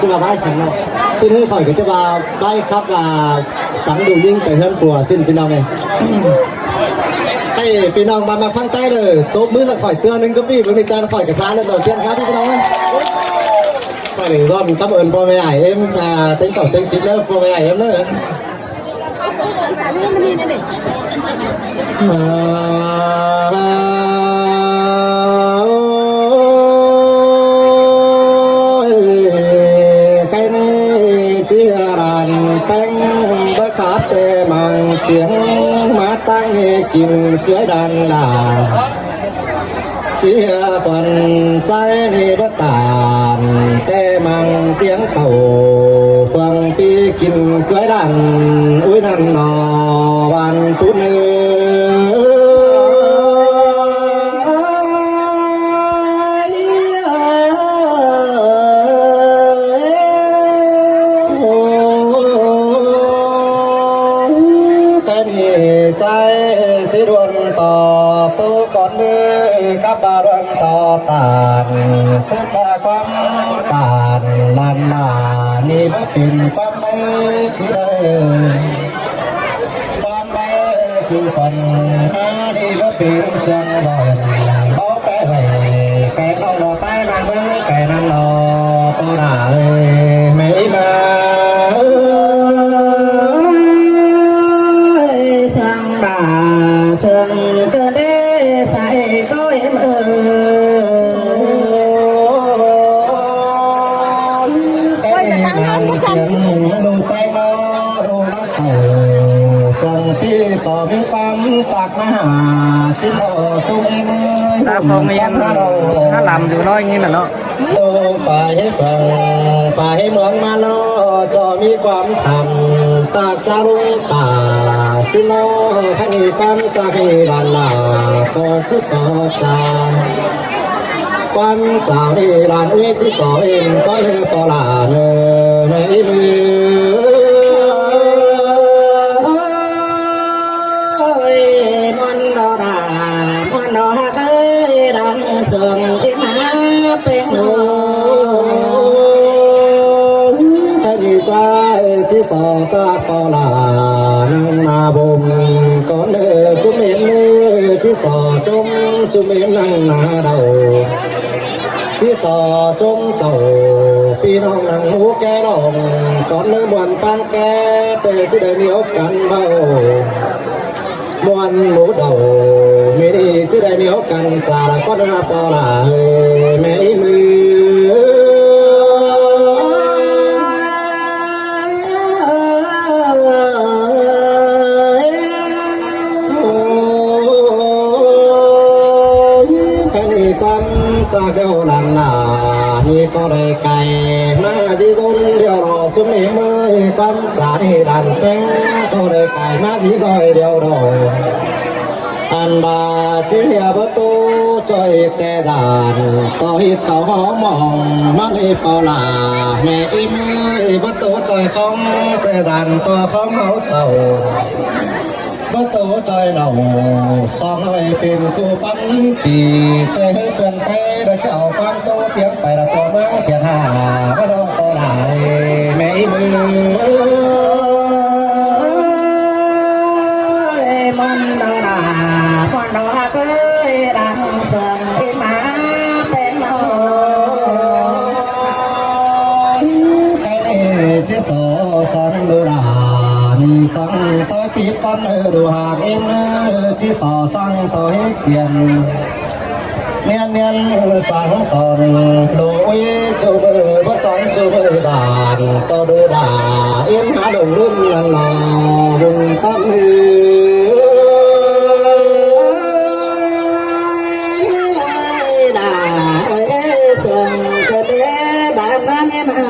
ຈະວ່າໄວ້ສັນເນາະ ຊິນໃຫ້ຂ້ອຍກໍຈະວ່າໄວ້ຄັບວ່າສັນດູຍິງໄປເຮືອນຜົວ ຊິນພີ່ນ້ອງເອີຍ. ໃຫ້ພີ່ນ້ອງມາ ມາຟັງໃຕ້ເດີ ຕົບມືໃຫ້ຂ້ອຍເທື່ອໜຶ່ງກໍປີ້ເບິ່ງໃນຈານ ຂ້ອຍກໍຊາເລີຍເນາະ ຈຽນຄັບພີ່ນ້ອງເອີຍ. ຂ້ອຍນີ້ຊ້ອນຄຳເອີ້ນພໍ່ແມ່ອ້າຍເອັມ ອ່າ ເຕັງເກົ້າເຕັງສິບເດີ ພໍ່ແມ່ອ້າຍເອັມເດີ. ໄກ່ນີ້ເຈຍລານແປ້ງ ບໍ່ຂາດແຕ່ມັງຕຽງ ມາຕັ້ງໃຫ້ກິນເກືອດານລາ. ເຊຍຂວັນໃຈນີ້ບໍ່ຕານ ແຕ່ມັງຕຽງເຕົາ ເຟືອງປີກິນກ້ວຍດັນ ອຸ້ຍນັ້ນໜໍ ຫວານປຸເນີ. ແຕ່ນີ້ໃຈຊິດວນຕໍ່ໂຕ ກ່ອນເດີ ກັບບາດວນຕໍ່ຕານ ເຊິ່ງວ່າຄວາມຕານລ້ານນາ ນີ້ບໍ່ເປັນຄວາມໄດ້ຄືເດີ ຄວາມໄດ້ຄືຝັນຫາ ນີ້ບໍ່ເປັນເຊິ່ງດອນ ເບົາແປະໄວ້ ໄກນ້ອງດອກໄມ້ບ້ານເມືອງ ໄກນັ້ນດອກ ໂຕໜ້າເອີຍ ແມ່ອີ່ມາເອີຍ ເຊິ່ງ ບາເຊິ່ງເກີດເດໃສກໍເອັມເອີຍ ໂອ້ຍ ແຕ່ງງານເປັນລູກໄປເນາະ ລູກເຕົ້າ ເຄື່ອງທີ່ຈອມີຄວາມຕັກມະຫາສິນໂອ ສຸເອເມີຍ ຕາຂອງເມຍນ ຫາລຳຢູ່ນ້ອຍນີ້ນະເນາະ. ໂຕຝ່າຍຝັ່ງ ຝ່າຍເມືອງມາລອ ຈອມີຄວາມທຳ ຕາກຈາລຸງປ່າ ຊິນອຄະນີຄວາມຕາກໃຫ້ລານລາ ກໍຈະສອດຈາ ຄວາມຈາວນີ້ລານອຸຍຈະສອເອັນ ກໍເລີປອລາເນີ ແມ່ອີ່ມື. ໂອ້ຍ ມ່ວນດອກດາ ມ່ວນດອກຮັກເອີຍ ດັງເສີງທີ່ມາເປັນໂນ ໃຜດີໃຈທີ່ສອຕາປອລາ ນັງນາບົມ ກ່ອນເອີ ສຸມເອັມເອີ ທີ່ສອຈົມ ສຸມເອັມນັງນາເດົາ ທີ່ສອຈົມເຈົ້າ ພີ່ນ້ອງນັງຫູແກ່ລອງ ກ່ອນເນີມ່ວນປານແກ່ ແຕ່ທີ່ໄດ້ມີໂອການເວົ້າ ມ່ວນໝູ່ເດົາ ມີນີ້ຈະໄດ້ມີໂອການຈາກ ກໍໜ້າປອລາເອີຍ ແມ່ອີ່ມື. ໂອ້ຍ ຄະນີຄວາມຕາເດີລານລາ ນີ້ກໍໄດ້ໄກມາຊິຊົນດຽວລໍ ສຸມເອເມີຍ ຄວາມ ສານີດານແປ້ງ ກໍໄດ້ກາຍມາຊິຊ່ອຍດຽວດອກ ອັນບາຊິເຮຍບໍ່ໂຕຊ່ອຍແຕ່ດານ ຕໍ່ຮີດເຂົາເຮົາມອງ ມັນເອປອລາ ແມ່ອີເມີຍ ບໍ່ໂຕຊ່ອຍຂອງແຕ່ດານ ຕໍ່ຂອງເຮົາເສົ້າ ບໍ່ໂຕຈ້ອຍເລົ່າ ສອງຮ້ອຍເປັນຄູ່ປັນປີ ແຕ່ເຮີເພື່ອນແຕ່ລະເຈົ້າ ຄວາມໂຕຕຽມໄປລະຕົວເມືອງ ກຽນຫາ ມານອກກໍຫຼາຍ ແມ່ອີ່ມື ມອນດອນາ ມອນດອນາເກີຍ ດັງເສີງ ໄປເນ ຈິໂສ ສັງດູລາ ມີສັງໂຕ ຕິດກັນເອີ ດູຫາກເອັມເອີ ຈິໂສ ສັງໂຕ ເຮັດກຽນ ນຽນນຽນ ສັງສອນ ໂລ ອຸຍ ຈູເບີ ບໍ່ສັງ ຈູເບີ ດານ ໂຕ ດູດາ ເອັມ ຫາ ດົງ ລຸນ ນັນ ລາ ບຸນ ປັນ ເອີ ນາເອີຍ ເຊິ່ງກະເດບານມາເນມາ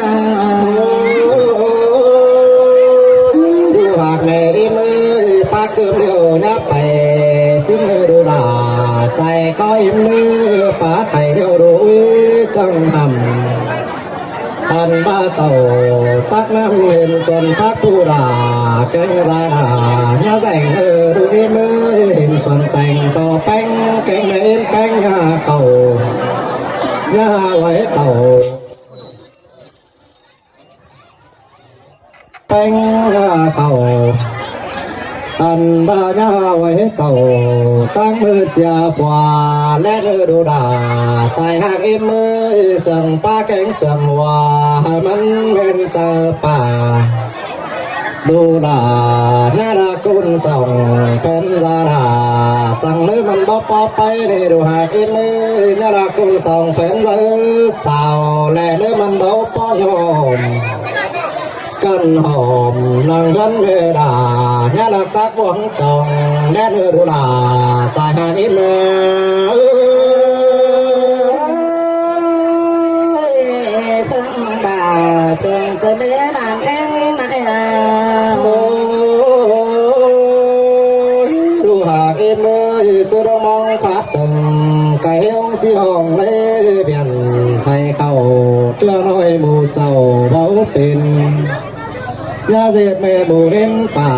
ດູຫາກແມ່ອີເມີຍ ປາກເກີມດຽວຍາໄປ ຊິນເອີ ດູລາ ໃສ່ກໍອີເມີຍ ປາໄຂ່ດຽວດູ ອຸຍ ຈັງຫຳ ອັນບາເຕົາ ຕັກນ້ຳເຫັນສວນຜັກປູດາ ແກງຊາດາ ຍາແສງເອີ ດູອີເມີຍ ເຫັນສວນແຕງ ປໍແປ້ງ ແກງແມ່ເອັນແປ້ງ ຍາເຂົ້າ ຍາໄວເຕົາ ແຕ່ງເຂົ້າ ອັນບາຍາໄວ້ເຕົ້າ ຕັ້ງມືເສຍຂວາ ແລະເນີດູລາ ສາຍຮັກເອັມເອີຍ ເຊື່ອງປາແກງເຊື່ອງຫົວ ໃຫ້ມັນແມ່ນເຈົ້າປ່າ ດູລາ ຍາລະກຸນສອງ ແຟນຊາລາ ສັ່ງເລີມັນບໍ່ປອບໄປ ເນີດູຮັກເອັມເອີຍ ຍາລະກຸນສອງ ແຟນເຊີສາວ ແລະເນີມັນບໍ່ປອບຍອມ ກັນຫອມນາງເຮືອນເວລາ ຍາລັກຕັກຫວງຈອງ ແລະເນີດູລາ ສາຍຫານອິມເອີ ເຊິ່ງດາເຊິ່ງກະເນນານແອງນາຍ ໂອ້ຍ ດູຫາກອິມເອີຍ ຈະດອງມອງຟາດເຊິ່ງ ໄກ່ອົງຈີອອງເລບຽນ ໄຟເຂົ້າເທື່ອນ້ອຍໝູ່ເຈົ້າເວົ້າເປັນ ຍາເສດແມ່ໝູ່ເຫຼັ້ນປ່າ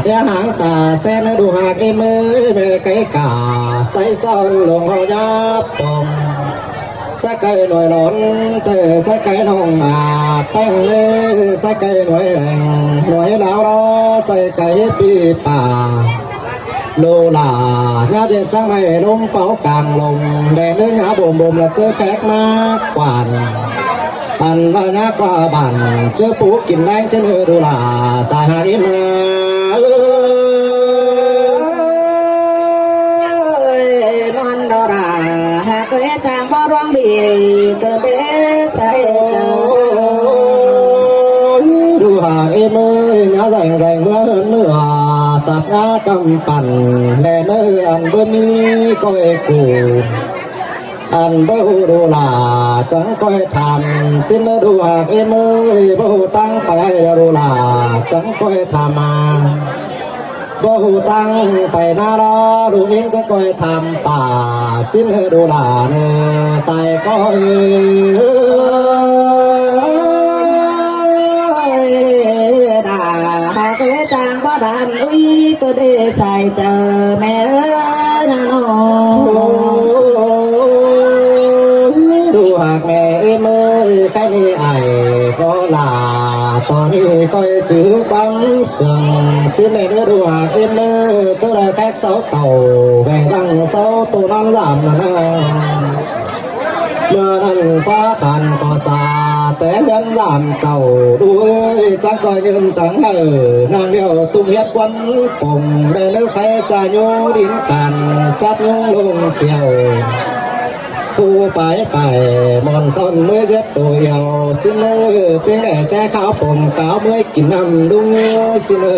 ດຽວຫາງຕາແສນ ດູຫາກເອັມເອີຍ ແມ່ໄກ່ກາ ໃສ່ຊ້ອນລົງເຮົາຍາປອມ ສະໄກ່ໜ່ວຍຫຼອນ ແຕ່ສະໄກ່ນ້ອງອາດແປ້ງເລ ສະໄກ່ໜ່ວຍແດງ ໜ່ວຍລາວລໍ ໃສ່ໄກ່ປີປ່າ ໂລລາ ຍາເຈັດສັງໄມ້ລົມເປົ່າກາງລົມ ແດງເດີຍາບົ່ມໆ ລະເຈີແຂກມາກວານ ອັນວ່າຍາກວ່າບ້ານ ເຈີປູກິນແລງເຊັ່ນເອີໂລລາ ສາຍຫາກອິມເອີຍ ນວນໂລລາ ຫາກເອີຍຈາງບໍ່ລວງດີ ເກີດເດໃສ່ເຈີ ໂອ້ຍ ດູຫາກອິມເອີຍ ຍາແສງແສງເມືອເຮືອນເມືອ ສັບງາກຳປັ່ນ ແລະເນີອັນບໍ່ມີກ້ອຍກູ ອັນບໍ່ຮູ້ດູລາ ຈັ່ງກ້ອຍຖາມ ຊິນເດີ ດູຫາກເອັມເອີຍ ບໍ່ຮູ້ຕັ້ງໄປເດີ ດູລາ ຈັ່ງກ້ອຍຖາມມາ ບໍ່ຮູ້ຕັ້ງໄປນາລອ ດູເອັມ ຈັ່ງກ້ອຍຖາມປ່າ ຊິນເດີ ດູລາເນີ ສາຍກໍເອີຍ ດາ ຫາກເອີຍຈາງບໍ່ດານ ອຸຍ ໂຕເດໃສ່ເຈີແມ່ເອີຍນະໂນ ໂອ້ຍ ດູຫາກແມ່ເອັມເອີຍ ໃຄນີ້ອ້າຍກໍລາ ຕອນນີ້ກ້ອຍຈື່ຄວາມເຊື່ອງ ຊິແມ່ເດີ ດູຫາກເອັມເອີຍ ເຈົ້າໄດ້ແຂກເຊົາເຕົາ ແວງລັງເຊົາໂຕນອນລຳນະນາ ເມື່ອນັ້ນສາຂານກໍສາ ແຕ່ເຮືອນລາມເຈົ້າ ດູເອີຍ ຈັກກໍຍືນຕັງເຮີ ນາງດຽວຕຸ້ມເຮັດຄວັນປົງ ແລະເລືອໄຟຈະໂຍດິນຂັນ ຈັບຍຸງລົງຟຽວ ຟູປາຍໄປ ໝອນຊ້ອນເມື່ອຍເຈັບໂຕອຽວ ຊິນເລີ ເປັນແກ່ແຈຂາວປົງ ກາວເມື່ອຍກິນນ້ຳດຸງເອີຍ ຊິນເລີ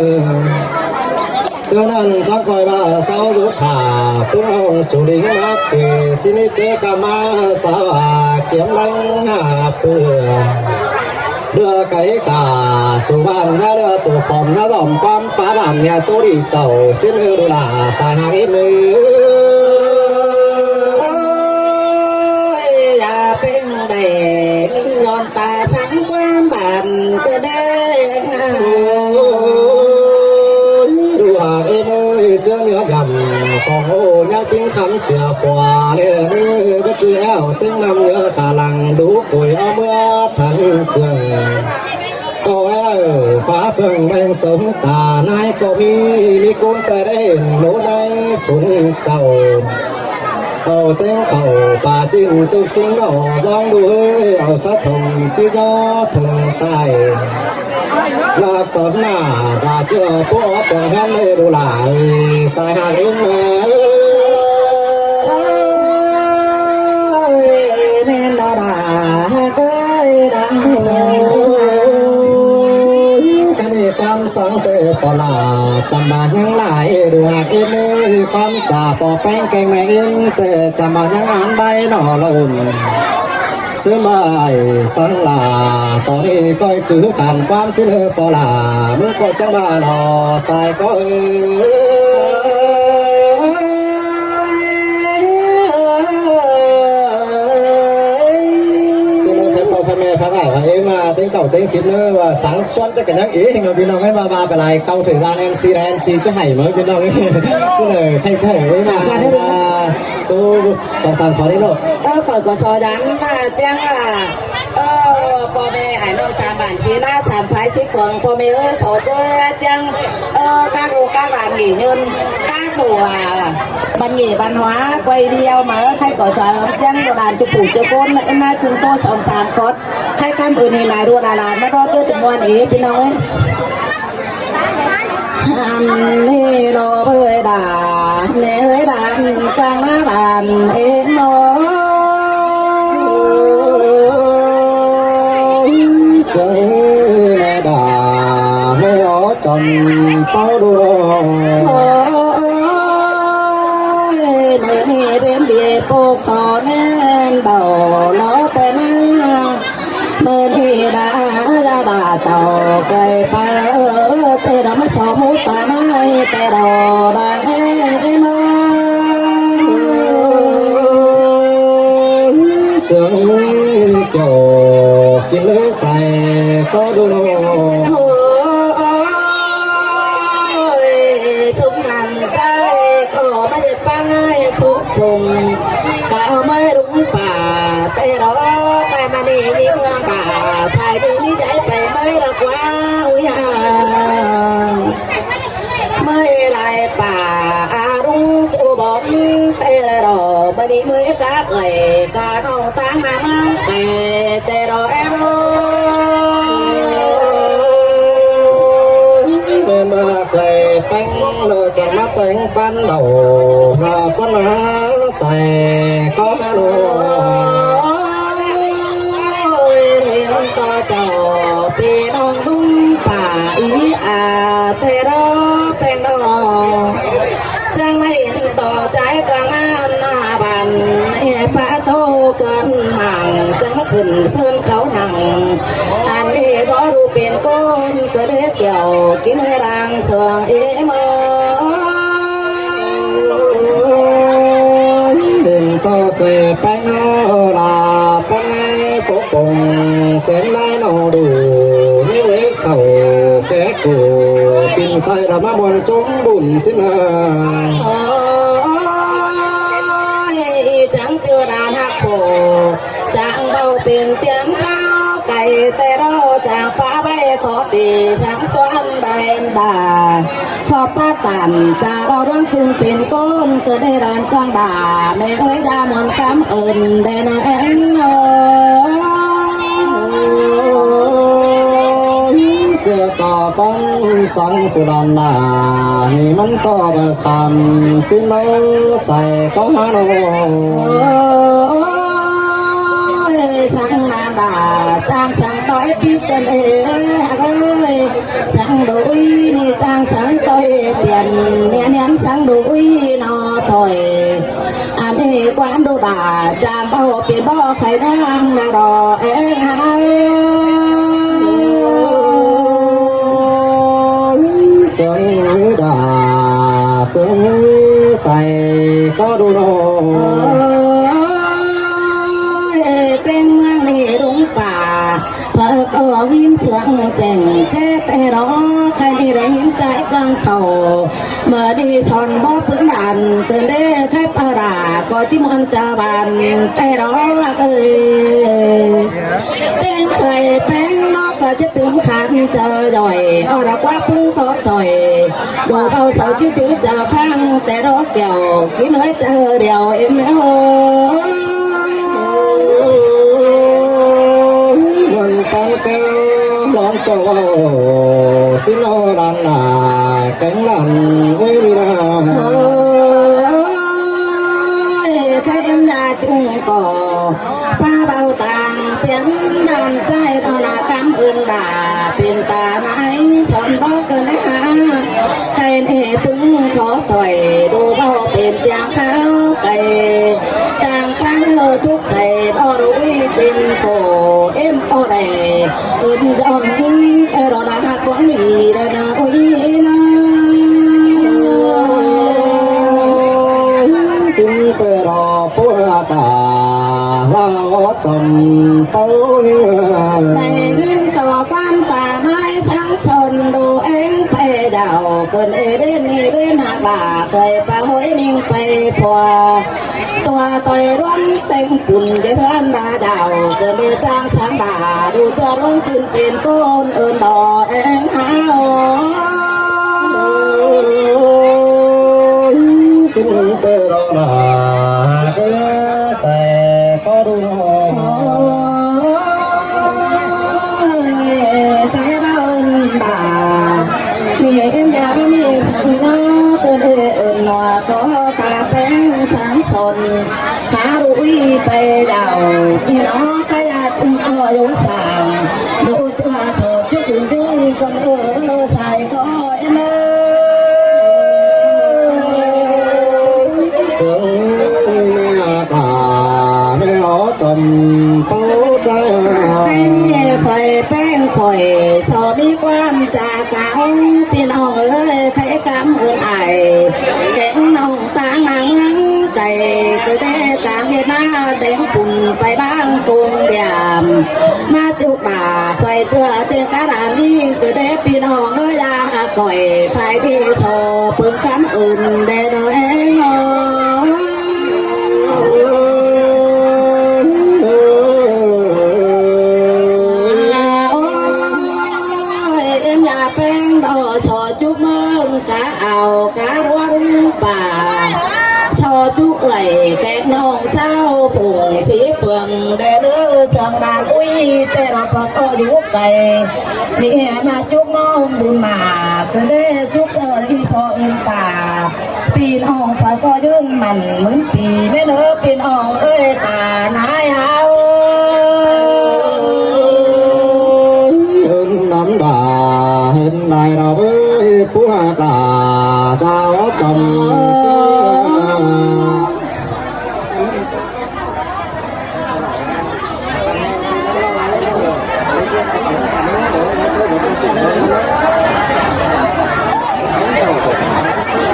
ເຈົ້ານັ້ນຈັກຄອຍວ່າສາວສຸຂາ ເພິ່ງຫ້ອງສຸລິງມາເກວ ຊິນິເຈີກາມາສາວອາ ກຽມລັງຫາເປືອ ເລືອໄກ່ກາ ສຸບານຍາເລືອໂຕຟອມຍາຫຼອມຄວາມປາບານຍາໂຕດີເຈົ້າ ຊິນເອີ ດູລາ ສາຍຫາກເອັມເອີ ໂອ້ຍ ຢ່າເປັນໄດ້ ຍິນຍ້ອນຕາສັງຄວາມບານ ຈະໄດ້ງາມ ໂອ້ຍ ດູຫາກເອັມເອີຍ ເຈີເນື້ອດຳ ຂອງໂອຍາຈິງຄຳເສຍຂວາ ແລະເນີ ບໍ່ຈື່ແອວເຕັງນຳເນື້ອຂາຫຼັງ ດູໂກຍເອົາເມືອທັງເຄື່ອງ ກໍແອວຟ້າເຟືອງແມງສົງຕາ ນາຍກໍມີ ມີກຸນແຕ່ໄດ້ເຫັນ ໂນໃນຝຸ່ນເຈົ້າ ເອົາແຕ່ງເຂົ້າປາຈິ້ນຕຸກຊິງໜໍ່ ລອງດູເອີຍ ເອົາສະຖົງຈິດຍອດເຖິງໃຕ້ ລາກຕອນໜ້າ ສາເຈືອຜູ້ອອກຂອງແຮນເລດູຫຼາຍ ສາຍຫາກເອັມມາເອີຍ ແມ່ນດາວດາ ຫາກເອີຍ ດັງເສີ ໂອ້ຍ ຄະເນຄວາມສັງເຕປະຫຼາດ ຈຳບາຍັງຫຼາຍ ດູຫາກເອັມເອີຍ ຄວາມຈາປໍແປ້ງແກງແມ່ເອັມ ແຕ່ຈຳບາຍັງອານໃບໜໍລະອຸ່ນ ເສີມອ້າຍສັງຫຼາ ຕອນນີ້ກ້ອຍຈື່ຂັນຄວາມຊິເລີປະຫຼາ ມຶງກໍຈັ່ງວ່າໜໍ ສາຍກໍເອີຍ ຊິເລີໃຜພໍ່ໃຜແມ່ໃຜອ້າຍໃຜເອັມມາ ເຕັງເກົ້າເຕັງສິບເລີວ່າສັງຊວນ ແຕ່ກໍຍັງເອງເນາະ ພີ່ນ້ອງເອີຍ ວ່າ ວ່າໄປຫຼາຍເກົ່າເຖິງຊາແອນຊີແລນຊີຈະໃຫ້ເມີພີ່ນ້ອງເອີຍ ຊິເລີໃຜຈະໃຫ້ເອີຍມາ ໂຕສອງສາມຂໍນີ້ເນາະ ເອີ ຂ້ອຍກໍຊອດານມາແຈ້ງວ່າ ເອີ ພໍ່ແມ່ ເນາະ ສາມບ້ານສີນາ ສາມຝາຍສີເຝືອງ ພໍ່ແມ່ເອີຍ ສໍເຈີຈຽງ ເອີ ກາກລູກກາກຫຼານ ເຫຍເຍີນ ກາໂຕ ບັນເຫຍບັນຫວາ ກວຍວຽວ ມາເອີຍ ໃຄກໍຈອຍອອມຈຽງ ໂບລານຈຸປູເຈີໂກນ ນາຈຸງໂຕສອງສາມຂອດ ໃຄກຳອື່ນໃຫ້ຫຼາຍ ລູກຫຼານມາລໍເຕີດມ່ວນເອ ພີ່ນ້ອງເອີຍ. ອັນນີ້ລໍເບີດາ ແມ່ເອີຍ ດານກາງໜ້າບ້ານເອງເນາະ ເຊິ່ງແມ່ດາ ແມ່ອໍຈອມເຝົ້າດູ ໂອ້ຍ ມື້ນີ້ເປັນດີປູກຂໍແນມເບົາ ລໍແຕ່ໜ້າ ມື້ນີ້ດາ ດາ ດາເຕົາໄກ່ປາ ເອີ ເຕດອກມາສອງຫູຕານາຍ ແຕ່ດອກດາງເອມາ ເຊື່ອງແກ້ວກິນເລີຍໃສ່ກໍດູໂລ ໂອ້ຍ ຊຸມນັ້ນໃຈກໍມາເຮັດປາງໃຫ້ຜູ້ປົງ ກະເອົາເມຍລຸງປ່າ ແຕ່ດອກກະມານີ້ຍິງເມືອງປ່າ ຝ່າຍດີມີໃຈໄປເມຍລະກວ່າອຸຍາ ເມຍຫຼາຍປ່າອາລຸງຈູບອມ ແຕ່ດອກມານີ້ເມຍກະເອື້ອຍກະນ້ອງ ຕາງໜ້າເມືອງແປ ແຕ່ດອກແອມໂອ ແມ່ນວ່າ ໄກ່ແປ້ງ ເຮົາຈະມາແຕ່ງປັນເອົາ ໜ້າປັນຫາໃສ່ກໍມາໂລ ໂອ້ຍ ເຫັນຕໍ່ເຈົ້າ ພີ່ນ້ອງລຸງປ້າອີອາ ແຕ່ດອກແປ້ງນ້ອງ ຈັ່ງມາເຫັນຕໍ່ໃຈກາງໜ້າບ້ານ ໃຫ້ປະໂຕເກີນໝັ່ງ ຈັ່ງມາຂຶ້ນເຊີນເຂົານັ່ງ ອັນນີ້ບໍ່ຮູ້ເປັນຄົນ ກໍເລີຍແກ້ວກິນໃຫ້ລາງເຊື່ອງເອເມີ ເຫັນຕໍ່ແກ່ແປ້ງເອົາລາ ປະໄງໂຟປົງ ແຈມລາຍນ້ອງດູ ມີເວກເຂົ້າແກ່ກູ ປິ່ນໃສ່ລະມາມ່ວນຈົມບຸນສິນເອີຍ ໂອ້ຍ ຈັ່ງຈື່ລານຮັກໂພ ຈັ່ງເວົ້າເປັນຕຽງຂ່າວໄກ ແຕ່ເຮົາຈາກປ່າໄວ້ຂໍຕີສັງສວນໄດ້ດາ ຂອບປະຕັນຈາເວົ້າເລື່ອງຈຶ່ງເປັນຄົນ ເກີດໃນລານກວາງດາ ແມ່ເອີຍ ຢ່າມ່ວນຄຳເອີ້ນແດ່ນາແອງເອີຍ ເສືອຕໍ່ປັນສັງຜູ້ລານນາ ນີ້ມັນຕໍ່ເບີຄຳ ສິນໂນໃສ່ກໍຫາໂນ ໂອ້ຍ ສັງນາດາ ຈາງສັງຕ້ອຍປິດກັນເອ ເອີຍ ສັງດຸຍນີ້ຈາງສັງຕ້ອຍປ່ຽນ ແນນແນນສັງດຸຍນໍຖອຍ ອັນນີ້ຄວາມດຸດາ ຈາງເວົ້າເປັນບໍ່ໄຂນາງນະດໍແອງຫາ ເຊິ່ງດາ ເຊິ່ງໃສກໍດູໂນ ໂອ້ຍ ແຕ່ງເມືອງນີ້ລຸງປ່າ ເພິ່ນກໍຍິນສຽງແຈ້ງແຈ້ແຕ່ລໍ ໃຄນີ້ໄດ້ຍິນໃຈກາງເຂົ້າ ເມື່ອນີ້ສອນບໍ່ປຶງດັນ ເກີນເດໄຄປາລາ ກໍຈິມກັນຈາບານແຕ່ລໍເອີຍ ແຕ່ງໄຂ່ແປ້ງນອກກໍຈະຕື່ມຂັນເຈີຍ່ອຍ ອອລະກວ່າປຸງຂໍຖອຍ ດູເບົາເສົາຈື່ຈື່ຈາຟັງ ແຕ່ລໍແກ້ວກິນເອີຍເຈີດຽວເອັມໂອ ມັນປັນແກ້ວລອນໂຕເວົ້າ ສິນໂນລານນາ ແກງລານເວີຍນີ້ນາ ໂອ້ຍ ໃຄເອັມຍາຈຸງກໍ ປາເບົາຕ່າງປ່ຽນນ້ຳໃຈ ຕໍ່ໜ້າກຳອື່ນດາ ເປັນຕານາຍສອນບໍ່ເກີນໄດ້ຫາ ໃຄເນປຶງຂໍຖອຍ ດູເວົ້າເປັນຕຽງຂາວໄກ່ ຕ່າງປາເຮີທຸກໄຂ່ ບໍ່ຮູ້ເປັນໂຄເອັມກໍໄດ້ ເອີ້ນຈອນແຕ່ລໍນາຮັກຫວັງດີນານາອຸຍນາ ສິນແຕ່ລໍປົວຕາ ລາວຈອມເປົານິງ ໄດ້ຍິນຕໍ່ຄວາມຕານາຍສັງສົນດູເອັງໄປດາ ເກີນເອເວັນເອເວັນຫາກວ່າ ເຄີຍປະໂຫຍມິງໄປຟອ ຕົວຕ່ອຍລ້ວນແຕ່ງປຸນເດເຮືອນດາດາວ ເກີນເດຈ້າງຊ້າງດາ ດູເຈອລົງຈືນເປັນກົ້ນເອີ້ນດອແອງຫາວ ຊິນເຕີດອນາເກີແສກໍດູນອ ໃຈເວົ້າເອີ້ນດາ ນີ້ເອັມຢາກມີສັງນອ ເກີນເອີນນອ ກໍຕາແປງສັງສົນ ຂາລຸຍໄປດາວ ນີ້ນອ ຂະຍາດເອີຍສາງ ດູເຈອສອບຈຸກຢືນ ເກີນເອີ ໃສ່ກໍເອັມເອີ ເຊິ່ງແມ່ອາກາ ແມ່ອອກຈຳເປົາໃຈ ໃຄນີ້ຂ້ອຍແປ້ງຂ້ອຍ ສອມີຄວາມຈາກາວ ພີ່ນ້ອງເອີຍ ໃຄກຳເອີ້ນອ້າຍ ແກງນ້ອງຕາງມາເມືອງໄກ ກໍໄດ້ກາງເຮັດນາແດງປຸ້ນໄປບ້ານກົງດຽມ ມາຈຸກຕາໄຟເຈື່ອເຕັງກະດານນີ້ ກໍໄດ້ພີ່ນ້ອງເອີຍ ຢາກຂ້ອຍ ຝ່າຍທີ່ຊອເບິ່ງຄຳເອີ້ນແດ່ໜ້ອຍເນາະ ໂອ້ຍ ເອັມຢາແປ້ງດອ ຊອຈຸເບິ່ງກະເອົາກະລວນປາ ຊອຈຸເອື້ອຍແກງນ້ອງສາວ ຝູງສີເຟືອງແດ່ເດີ ສອງດານອຸຍ ແຕ່ລະພາກກໍຢູ່ໄກ ນີ້ມາຈຸກນ້ອງບຸນມາ ກໍໄດ້ຈຸກເຈີອີ່ຊອອື່ນປາ ປີນ້ອງຝາກກໍຢືນໝັ້ນໝື່ນປີ ແມ່ເດີພີ່ນ້ອງເອີຍ ຕານາຍເຮົາ ເອີ້ນນຳດາ ເອີ້ນນາຍເຮົາເອີຍ ຜູ້ຮັກຫຼາສາວຈຳ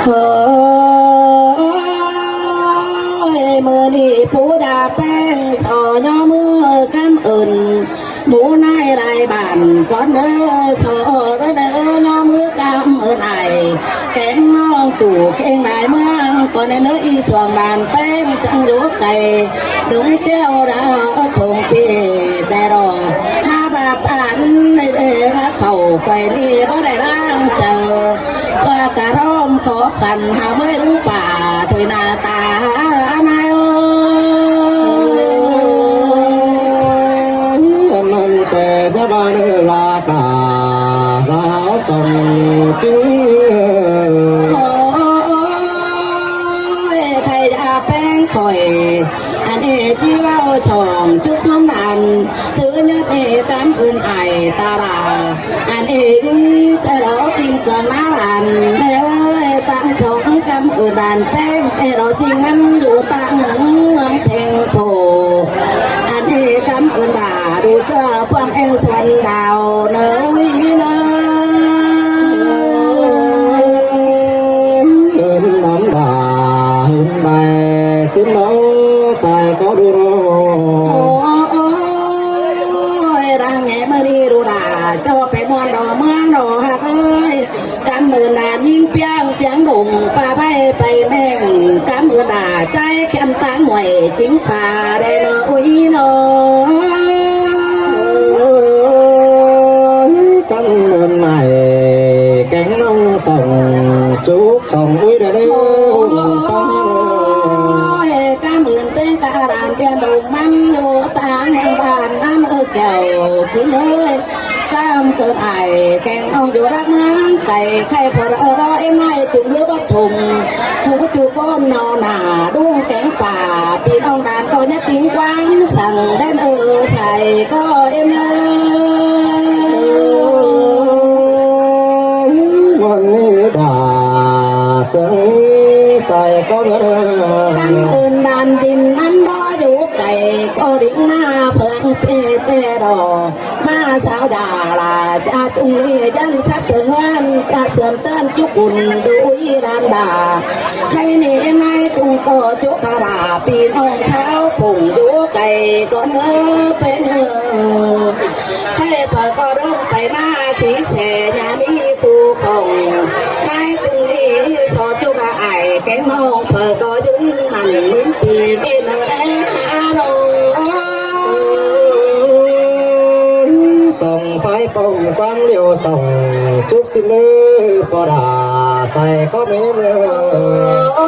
ເຮີ້ຍ ມື້ນີ້ປູຢາແປ້ງ ຊໍຍໍມືກຳເອີ້ນ ໝູນາຍຫຼາຍບ້ານກ່ອນເດີ ຊໍເດີ ຍໍມືກຳເອີ້ນອ້າຍ ແກງນ້ອງຈູ່ເກັ່ງຫຼາຍເມືອງ ກ່ອນເດີ ອີສວງຫຼານແປ້ງ ຈັ່ງຢູ່ໄກ ດົງແກ້ວດາວທົ່ງປີແຕ່ລໍ ຫາບາປານໃນເດລະເຂົ້າ ຂ້ອຍນີ້ບໍ່ໄດ້ລ້າງໃຈ ວ່າກະຮ້ອມຂໍຂັນ ຫາເມື່ອຍລຸງປ່າ ຖ້ວຍໜ້າຕານາຍເອີຍ ມັນແຕ່ຍາບານເອີຍ ລາກາສາວຈອມກິ່ງຍິງເອີຍ ໂອ້ຍ ໃຄຢາແປ້ງຂ້ອຍ ອັນເອທີ່ເວົ້າສອງຈຸກຊຸມອັນ ຖືຍືດເອກຳອື່ນອາຍຕາລາ ອັນເອອື່ນແຕ່ລາວກິນເກືອງນາວອັນ ແມ່ເອີຍ ຕັ້ງສອງກຳອື່ນດານແປ້ງ ແຕ່ລາວຈິງມັນຢູ່ຕັ້ງເມືອງແທງໂຄ ອັນເອກຳອື່ນດາ ດູເຈອຟວງແອງສວນດາວເນີຍເນີ ເອີ້ນນຳດາ ເອີ້ນໄດ້ ສິນໂນ ສາຍກໍດູໂນ ໂອ້ຍ ຣາງແງມື້ນີ້ດູດາ ເຈົ້າໄປມ່ວນດອກເມືອງດອກຮັກເອີຍ ກຳເນີນນານຍິງປຽງຈຽງດົງ ປ່າໄພໄປແມ່ງ ກຳເນີນນາໃຈແຄມຕາງຫວຍຈິງຟ້າໄດ້ເນາະ ອຸຍເນາະ ກຳເນີນໃໝ່ ແກງນ້ອງສອງ ຈຸກສອງອຸຍໄດ້ເດີ ໂອ້ຍ ກຳເນີນ ເຕັງກະລານປຽນດົງມັນຢູ່ຕາງເມືອງບ້ານນັ້ນເອີ ແກ້ວກິນເອີຍ ກຳເກີນອາຍ ແກງນ້ອງຢູ່ລັກເມືອງໄກ ໃຄພໍເອີ ເອັມນາຍຈຸງເຮືອບັດທຸງ ເຮືອຈຸກອນນອນໜາ ດຸງແກງປ່າ ພີ່ນ້ອງດານກໍຍະຕິງກວາງ ສັງແດນເອີ ໃສກໍເອັມເອີ ວັນນີ້ດາ ເຊິ່ງໃສກໍເອີ ກຳເອີ້ນດານຈິນ ອັນບໍ່ຢູ່ໄກ ກໍດິງມາເພິງເປແຕ່ດອກ ມາສາວດາລາຈາຈຸງນີ້ ຢັນສັດເຖິງເຮືອນ ຈາເຊື່ອມເຕືອນຈຸກຸນ ດຸຍດານດາ ໃຄນີ້ມາຈຸງກໍຈຸຄາລາ ພີ່ນ້ອງສາວຝູງຢູ່ໄກ ກໍເນີເປັນເອີ ໃຄເຝົ້າກໍເດີນໄປມາ ທີ່ແສຍາມີຄູ່ຂອງ ຄວາມຫຼຽວສ່ອງ ຈຸກສິເລີ ປອດາໃສ່ກໍແມ່ເລີ. ໂອ້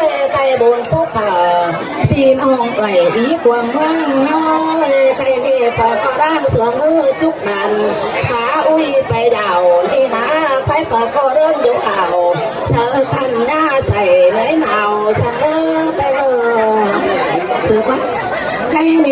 ຍ ໄກ່ບຸນສຸກຂາ ພີ່ນ້ອງໄກ່ອີກວາງເມືອງເຮົາ ໄກ່ເນຝາກໍດ້າງສວງເອີ ຈຸກນັ້ນ ຂາອຸຍໄປດາວ ນີ້ນາ ໄຂ່ຝາກໍເລື່ອງຢູ່ເອົາ ເສີຄັນຍາໃສ່ເນຍໜາວ ສັງເອີໄປເອີ ຖືກວ່າ ໄຂ່ເນ